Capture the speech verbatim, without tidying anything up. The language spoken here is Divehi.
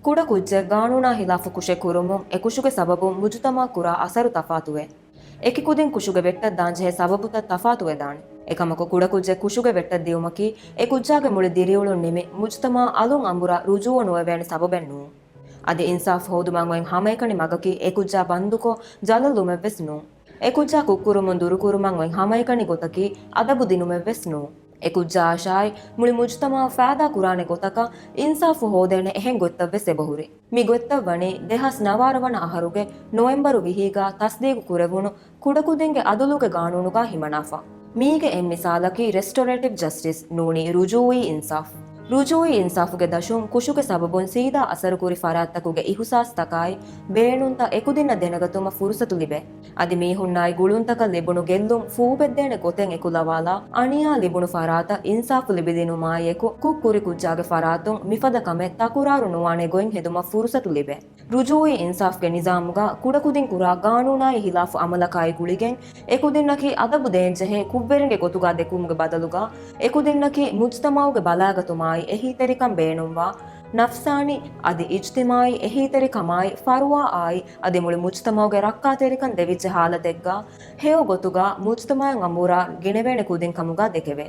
ކުޑަކުއްޖެއް ގާނޫނާ ހިލާފު ކުށެއް ކުރުމުން އެ ކުށުގެ ސަބަބުން މުޖުތަމަޢަށް ކުރާ އަސަރު ތަފާތުވޭ. އެކި ކުދިން ކުށުގެ ވެއްޓަށް ދާންޖެހޭ ސަބަބުތައް ތަފާތުވެދާނެ. އެކަމަކު ކުޑަކުއްޖެއް ކުށުގެ ވެއްޓަށް ދިއުމަކީ އެ ކުއްޖާގެ މުޅި ދިރިއުޅުން ނިމި މުޖުތަމަޢަށް އަލުން އަނބުރާ ރުޖޫޢަ ނުވެވޭނެ ސަބަބެއް ނޫން. އަދި އިންސާފު ހޯދުމަށް އޮތް ހަމައެކަނި މަގަކީ އެ ކުއްޖާ ބަންދުކޮށް ޖަލަށްލުމެއްވެސް ނޫން. އެ ކުއްޖާ ކުށްކުރުމުން ދުރުކުރުމަށް އޮތް ހަމައެކަނި ގޮތަކީ އަދަބު ދިނުމެއްވެސް ނޫން. އެ ކުއްޖާއަށާއި މުޅި މުޖުތަމަޢަށް ފައިދާ ކުރާނެ ގޮތަކަށް އިންސާފު ހޯދޭނެ އެހެން ގޮތްތައްވެސް އެބަހުރި. މި ގޮތްތައް ވަނީ ދެހާސް ނަވާރަ ވަނަ އަހަރުގެ ނޮވެމްބަރު ވިހީގަ ތަސްދީގު ކުރެވުނު ކުޑަކުދިންގެ އަދުލުގެ ގާނޫނުގަ ހިމަނާފަ. މީގެ އެއް މިސާލަކީ ރެސްޓޯރޭޓިވް ޖަސްޓިސް ނޫނީ ރުޖޫޢީ އިންސާފް. ރުޖޫޢީ އިންސާފުގެ ދަށުން ކުށުގެ ސަބަބުން ސީދާ އަސަރުކުރި ފަރާތްތަކުގެ އިހުސާސްތަކާއި ބޭނުންތައް އެކުދިންނަށް ދެނެގަތުމަށް ފުރުސަތު ލިބޭ. އަދި މީހުންނާއި ގުޅުންތަކަށް ލިބުނު ގެއްލުން ފޫބެއްދޭނެ ގޮތެއް އެކުލަވާލާ، އަނިޔާ ލިބުނު ފަރާތަށް އިންސާފު ލިބިދިނުމާއިއެކު، ކުށްކުރި ކުއްޖާގެ ފަރާތުން މިފަދަ ކަމެއް ތަކުރާރު ނުވާނެ ގޮތް ހެދުމަށް ފުރުސަތު ލިބޭ. ރުޖޫޢީ އިންސާފްގެ ނިޒާމުގަ ކުޑަކުދިން ކުރާ ގާނޫނާއި ހިލާފު އަމަލަކާއި ގުޅިގެން، އެކުދިންނަކީ އަދަބު ދޭންޖެހޭ ކުށްވެރިންގެ ގޮތުގަ ދެކުމުގެ ބަދަލުގަ، އެކުދިންނަކީ މުޖުތަމަޢުގެ ބަލާގަތުމާއި އެހީތެރިކަން ބޭނުންވާ، ނަފްސާނީ އަދި އިޖްތިމާޢީ އެހީތެރިކަމާއި ފަރުވާއާއި އަދި މުޅި މުޖުތަމަޢުގެ ރައްކާތެރިކަން ދެވިއްޖެ ހާލަތެއްގަ، ހެޔޮ ގޮތުގަ މުޖުތަމަޢަށް އަނބުރާ ގިނެވޭނެ ކުދިން ކަމުގަ ދެކެވޭ.